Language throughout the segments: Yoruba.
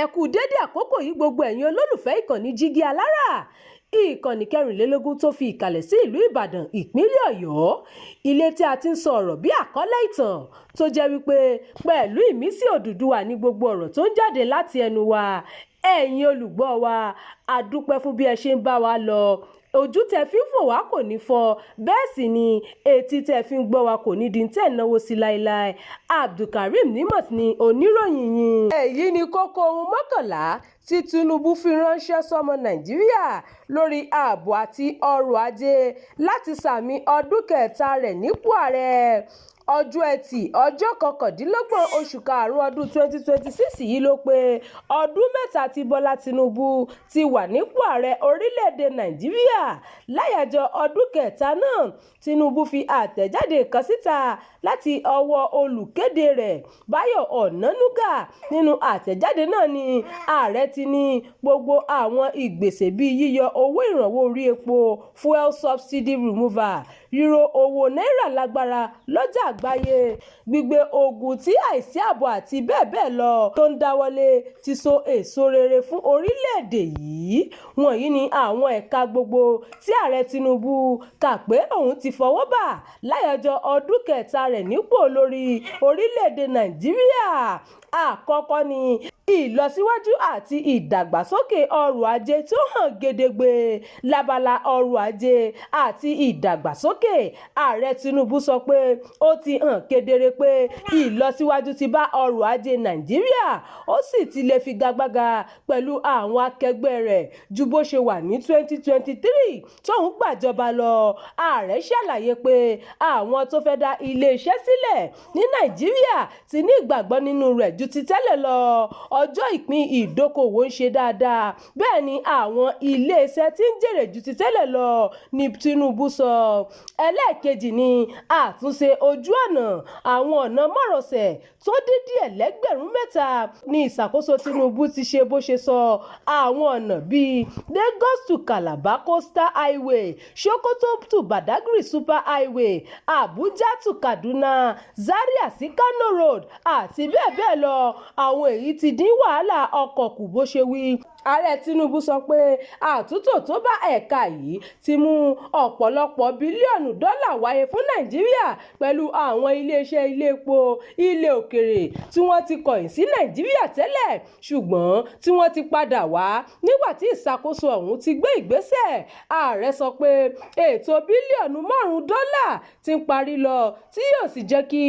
Ẹ kú dédé àkókò yìí, gbogbo ẹ̀yin olólùfẹ́ ìkànnì Jígí Alára, ìkànnì 24 tó fi ìkàlẹ̀ sí ìlú Ìbàdàn, ìpínlẹ̀ Ọ̀yọ́, ilé tí a ti ń sọ ọ̀rọ̀ bí àkọlé ìtàn tó jẹ́ wípé pẹ̀lú ìmísí Odùduwà ní gbogbo ọ̀rọ̀ tó ń jáde láti ẹnu wa. Ẹ̀yin olùgbọ́ wa, a dúpẹ́ fún bí ẹ ṣe ń bá wa lọ. Ojú tẹ fi ń fò wá kò ní fọ́, bẹ́ẹ̀ sì ni etí tẹ fi ń gbọ́ wa kò ní di tẹ̀ náwó sí láéláé. Abdulkareem Nimot ni oníròyìn yín. Èyí ni kókó ohun 11 tí Tinubu fi ránṣẹ́ sọ́mọ Nàìjíríà lórí ààbò àti ọrọ̀ ajé láti sàmì ọdún kẹta rẹ̀ nípò ààrẹ. Ọjọ́ Etí, ọjọ́ 29 oṣù karùn-ún ọdún 2026 yìí ló pé ọdún 3 tí Bọ́lá Tinubu ti wà nípò ààrẹ orílẹ̀-èdè Nàìjíríà. Láyàájọ́ ọdún kẹta náà, Tinubu fi àtẹ̀jáde kan síta láti ọwọ́ olùkéde rẹ̀, Báyọ̀ Ọ̀nànúgà. Nínú àtẹ̀jáde náà ni ààrẹ ti ní gbogbo àwọn ìgbésẹ̀ bíi yíyọ owó ìrànwọ́ orí epo, fuel subsidy removal, ríró owó náírà lágbára lọ́jà àgbáyé, gbígbé ogun ti àìsí ààbò àti bẹ́ẹ̀ bẹ́ẹ̀ lọ tó ń dáwọ́lé ti so èso rere fún orílẹ̀-èdè yìí. Wọ̀nyí ni àwọn ẹ̀ka gbogbo tí ààrẹ Tinubu kà pé òun ti fọwọ́ bà láyàájọ́ ọdún kẹta rẹ̀ nípò lórí orílẹ̀-èdè Nàìjíríà. Àkọ́kọ́ ni ìlọsíwájú àti ìdàgbàsókè ọrọ̀ ajé tó hàn gedegbe. Lábala ọrọ̀ ajé àti ìdàgbàsókè, ààrẹ Tinubu sọ pé ó ti hàn kedere pé ìlọsíwájú ti bá ọrọ̀ ajé Nàìjíríà, ó sì ti lè figagbága pẹ̀lú àwọn akẹgbẹ́ rẹ̀ ju bó ṣe wà ní 2023 tóun gbàjọba lọ. Ààrẹ ṣàlàyé pé àwọn tó fẹ́ dá iléeṣẹ́ sílẹ̀ ní Nàìjíríà ti ní ìgbàgbọ́ nínú rẹ̀ ju ti tẹ́lẹ̀ lọ. Ọjọ́ ìpín ìdókòwò ń ṣe dáadáa, bẹ́ẹ̀ ni àwọn iléeṣẹ́ tí ń jèrè ju ti tẹ́lẹ̀ lọ, ní Tinubu sọ. Ẹlẹ́ẹ̀kejì ni àtúnṣe ojú ọ̀nà. Àwọn ọ̀nà márosẹ̀ tó dín díẹ̀ lẹ́gbẹ̀rún 3 ní ìṣàkóso Tinubu ti ṣe bó ṣe sọ. Àwọn ọ̀nà bíi Lagos to Calabar Coastal Highway, Sokoto to Badagry Super Highway, Abuja to Kaduna, Zaria sí Kano Road àti bẹ́ẹ̀ bẹ́ẹ̀ lọ. Àwọn èyí ti dín wàhálà ọkọ̀ kù, bó ṣe wí. Ààrẹ Tinubu sọ pé àtúntò tó bá ẹ̀ka yìí ti mú ọ̀pọ̀lọpọ̀ bílíọ̀nù dọ́là wáyé fún Nàìjíríà pẹ̀lú àwọn iléeṣẹ́ ilé epo ilẹ̀ òkèèrè tí wọ́n ti kọ̀yìn sí Nàìjíríà tẹ́lẹ̀, ṣùgbọ́n tí wọ́n ti padà wá nígbà tí ìṣàkóso ọ̀hún ti gbé ìgbésẹ̀. Ààrẹ sọ pé ètò bílíọ̀nù 5 dọ́là ti ń parí lọ tí yóò sì jẹ́ kí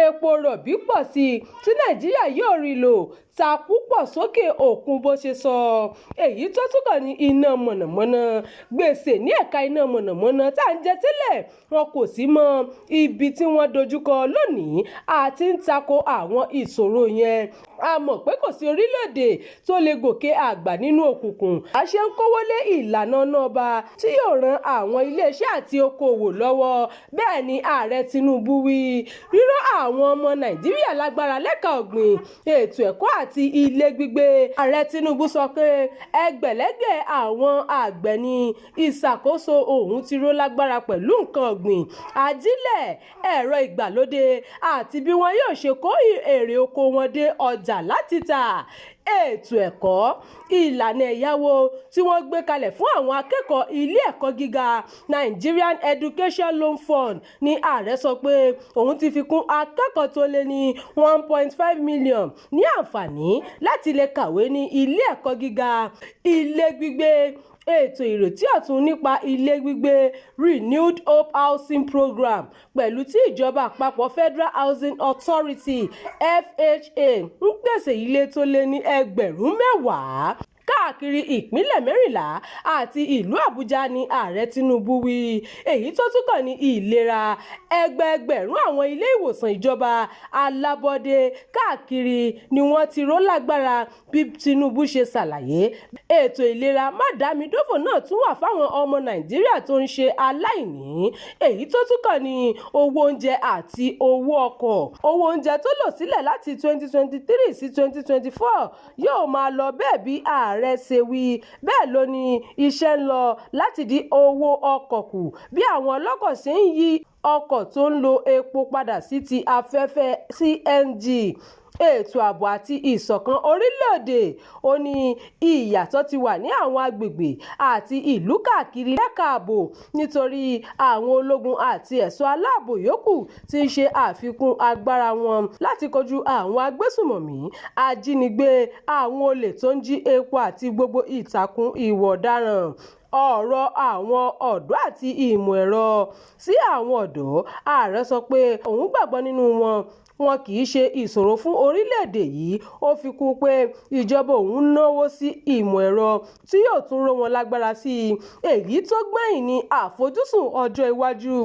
epo rọ̀bì pọ̀ sí i tí Nàìjíríà yóò rí lò ta púpọ̀ sókè òkun, bó ṣe sọ. Èyí tó tún kàn ní iná mọ̀nàmọ́ná. Gbèsè ní ẹ̀ka iná mọ̀nàmọ́ná tá à ń jẹ tẹ́lẹ̀, wọn kò sí mọ ibi tí wọ́n dojúkọ lónìí àti ń tako àwọn ìṣòro yẹn. A mọ̀ pé kò sí orílẹ̀-èdè tó lè gòkè àgbà nínú òkùnkùn. A ṣe ń kówó lé ìlànà ọba tí yóò ran àwọn iléeṣẹ́ àti okòòwò lọ́wọ́, bẹ́ẹ̀ ni ààrẹ Tinubu wí. Ríró àwọn ọmọ Nàìjíríà lágbára lẹ́ka ọ̀gbìn, ètò ẹ̀kọ́ àti ilé gbígbé. Ààrẹ Tinubu sọ pé ẹgbẹ̀lẹ́gbẹ̀ àwọn àgbẹ̀ ní ìṣàkóso òun ti ró lágbára pẹ̀lú nǹkan ọ̀gbìn, ajílẹ̀, ẹ̀rọ ìgbàlódé àti bí wọn yóò ṣe kó èrè oko wọn dé ọjà láti tà. Ètò ẹ̀kọ́, ìlànà ẹ̀yáwó tí wọ́n gbé kalẹ̀ fún àwọn akẹ́kọ̀ọ́ ilé ẹ̀kọ́ gíga, Nigerian Education Loan Fund, ní ààrẹ sọ pé òun ti fi kún akẹ́kọ̀ọ́ tó lé ní 1.5 million ní àǹfààní láti lè kàwé ní ilé ẹ̀kọ́ gíga. Ilé gbígbé, ètò Ìrètí Ọ̀tun nípa ilé gbígbé, Renewed Hope Housing Programme, pẹ̀lú tí ìjọba àpapọ̀ Federal Housing Authority, FHA, ń pèsè ilé tó lé ní ẹgbẹ̀rún 10 káàkiri ìpínlẹ̀ 14 àti ìlú Àbújá, ní ààrẹ Tinubu wí. Èyí tó tún kàn ní ìlera. Ẹgbẹẹgbẹ̀rún àwọn ilé ìwòsàn ìjọba alábọ́ọ́dé káàkiri ni wọ́n ti ró lágbára, bí Tinubu ṣe ṣàlàyé. Ètò ìlera mádàámidófò náà tún wà fáwọn ọmọ Nàìjíríà tó ń ṣe aláìní. Èyí tó tún kàn ní owó oúnjẹ àti owó ọkọ̀. Owó oúnjẹ tó lọ sílẹ̀ láti 2023 sí 2024 yóò máa lọ bẹ́ẹ̀ bí ààrẹ ṣe wí. Bẹ́ẹ̀ ló ní iṣẹ́ ń lọ láti dín owó ọkọ̀ kù bí àwọn ọlọ́kọ̀ ṣe ń yí ọkọ̀ tó ń lo epo padà sí ti afẹ́fẹ́ CNG. Ètò ààbò àti ìṣọ̀kan orílẹ̀-èdè. Ó ní ìyàtọ̀ ti wà ní àwọn agbègbè àti ìlú káàkiri lẹ́ka ààbò nítorí àwọn ológun àti ẹ̀ṣọ́ aláàbò yòókù ti ń ṣe àfikún agbára wọn láti kojú àwọn agbésùnmọ̀mí, ajínigbé, àwọn olè tó ń jí epo àti gbogbo ìtàkùn ìwà ọ̀daràn. Ọ̀rọ̀ àwọn ọ̀dọ́ àti ìmọ̀ ẹ̀rọ. Sí àwọn ọ̀dọ́, ààrẹ sọ pé òun gbàgbọ́ nínú wọn, wọn kì í ṣe ìṣòro fún orílẹ̀-èdè yìí. Ó fi kún un pé ìjọba òun ń náwó sí ìmọ̀ ẹ̀rọ tí yóò tún ró wọn lágbára sí i. Èyí tó gbẹ̀yìn ní àfojúsùn ọjọ́ iwájú.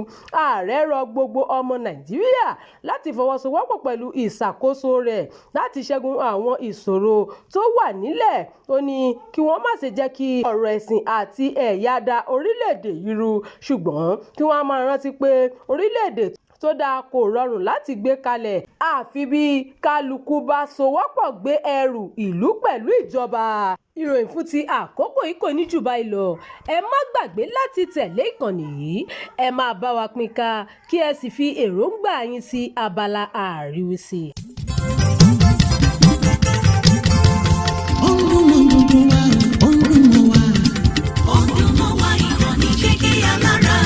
Ààrẹ rọ gbogbo ọmọ Nàìjíríà láti fọwọ́sowọ́pọ̀ pẹ̀lú ìṣàkóso rẹ̀ láti ṣẹ́gun àwọn ìṣòro tó wà nílẹ̀. Ó ní kí wọ́n má ṣe jẹ́ kí ọ̀rọ̀ ẹ̀sìn àti ẹ̀yà da orílẹ̀-èdè yìí rú, ṣùgbọ́n kí wọ́n máa rántí pé orílẹ̀-èdè tó dáa kò rọrùn láti gbé kalẹ̀ àfi bí kálukú bá sowọ́pọ̀ gbé ẹrù ìlú pẹ̀lú ìjọba. Ìròyìn fún ti àkókò yìí kò ní jù báyìí lọ. Ẹ má gbàgbé láti tẹ̀lé ìkànnì yìí, ẹ máa bá wa pín ká, kí ẹ sì fi èròǹgbà yín sí abala àríwísí. Ó ń dún mọ́ gbogbo wa, ó ń dún mọ́ wa. Ó ń dún mọ́ wa, ìkànnì Jígí Alára.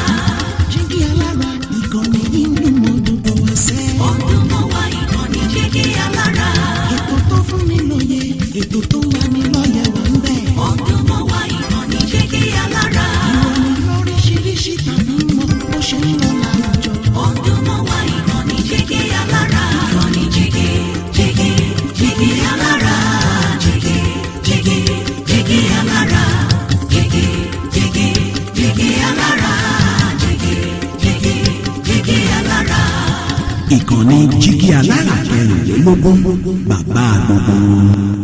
Jígí Alára, ìkànnì yìí ń dún mọ́ gbogbo wa sẹ́. Ó ń dún mọ́ wa, ìkànnì Jígí Alára. Ètò tó fún ni lóye, ètò tó ń lani lọ́yẹ̀ wà ń bẹ̀. Ó ń dún mọ́ wa, ìkànnì Jígí Alára. Ìròyìn lóríṣiríṣi tàbí mọ́ bó ṣe ń lọ láwùjọ. Ó ń dún mọ́ wa, ìkànnì Jígí Alára. Ìkànnì Jígí, Jígí, Jígí Alára. Jígí, Jígí, Jígí Alára. Jígí, Jígí, Jígí Alára. Jígí, Jígí, Jígí Alára. Ìkànnì Jígí Alára 24, bàbá gbogbo wọn.